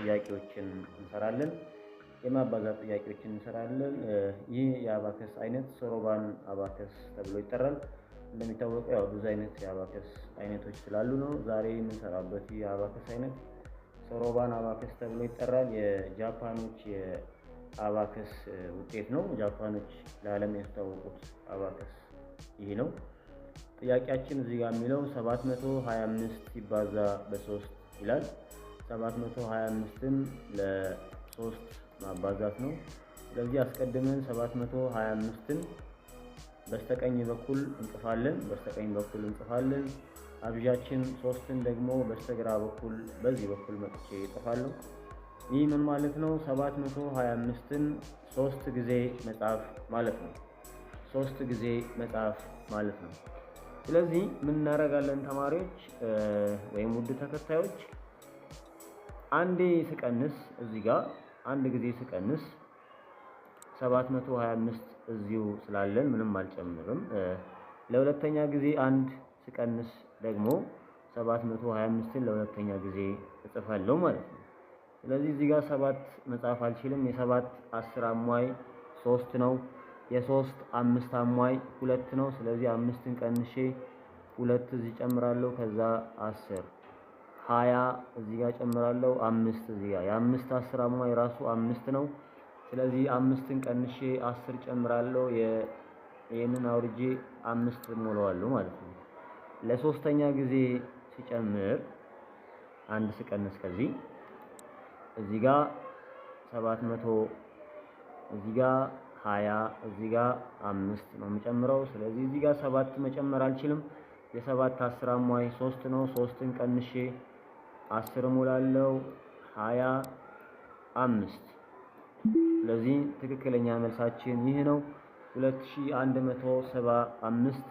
ጥያቄዎችን እንሰራለን። የማባዛት ጥያቄዎችን እንሰራለን። ይህ የአባከስ አይነት ሶሮባን አባከስ ተብሎ ይጠራል። እንደሚታወቀው ያው ብዙ አይነት የአባከስ አይነቶች ስላሉ ነው። ዛሬ የምንሰራበት ይህ የአባከስ አይነት ሶሮባን አባከስ ተብሎ ይጠራል። የጃፓኖች የአባከስ ውጤት ነው። ጃፓኖች ለዓለም ያስተዋወቁት አባከስ ይህ ነው። ጥያቄያችን እዚህ ጋር የሚለው 725 ሲባዛ በ3 ይላል። 725ን ለ3 ማባዛት ነው። ስለዚህ አስቀድመን 725ን በስተቀኝ በኩል እንጽፋለን፣ በስተቀኝ በኩል እንጽፋለን። አብዣችን 3ን ደግሞ በስተግራ በኩል በዚህ በኩል መጥቼ እጽፋለሁ። ይህ ምን ማለት ነው? 725ን 3 ጊዜ መጻፍ ማለት ነው። 3 ጊዜ መጻፍ ማለት ነው። ስለዚህ ምን እናደርጋለን ተማሪዎች ወይም ውድ ተከታዮች፣ አንዴ ስቀንስ እዚህ ጋር አንድ ጊዜ ስቀንስ 725 እዚሁ ስላለን ምንም አልጨምርም። ለሁለተኛ ጊዜ አንድ ስቀንስ ደግሞ 725ን ለሁለተኛ ጊዜ እጽፋለሁ ማለት ነው። ስለዚህ እዚህ ጋር 7 መጻፍ አልችልም። የ7 10 አሟይ 3 ነው። የ3 5 አሟይ 2 ነው። ስለዚህ 5ን ቀንሼ 2 እዚህ ጨምራለሁ። ከዛ 10 20 እዚህ ጋር ጨምራለሁ። 5 እዚህ ጋር የ5 10 አሟይ ራሱ 5 ነው። ስለዚህ 5ን ቀንሼ 10 ጨምራለሁ። ይሄንን አውርጄ 5 ሞላዋለሁ ማለት ነው። ለሶስተኛ ጊዜ ሲጨምር አንድ ስቀንስ ከዚህ እዚህ ጋር 700 እዚህ ጋር 20 እዚህ ጋር 5 ነው የምጨምረው። ስለዚህ እዚህ ጋር 7 መጨመር አልችልም። የ7 10 አሟይ 3 ነው። 3ን ቀንሼ 10 ሞላለው 25። ስለዚህ ትክክለኛ መልሳችን ይህ ነው፣ 2175።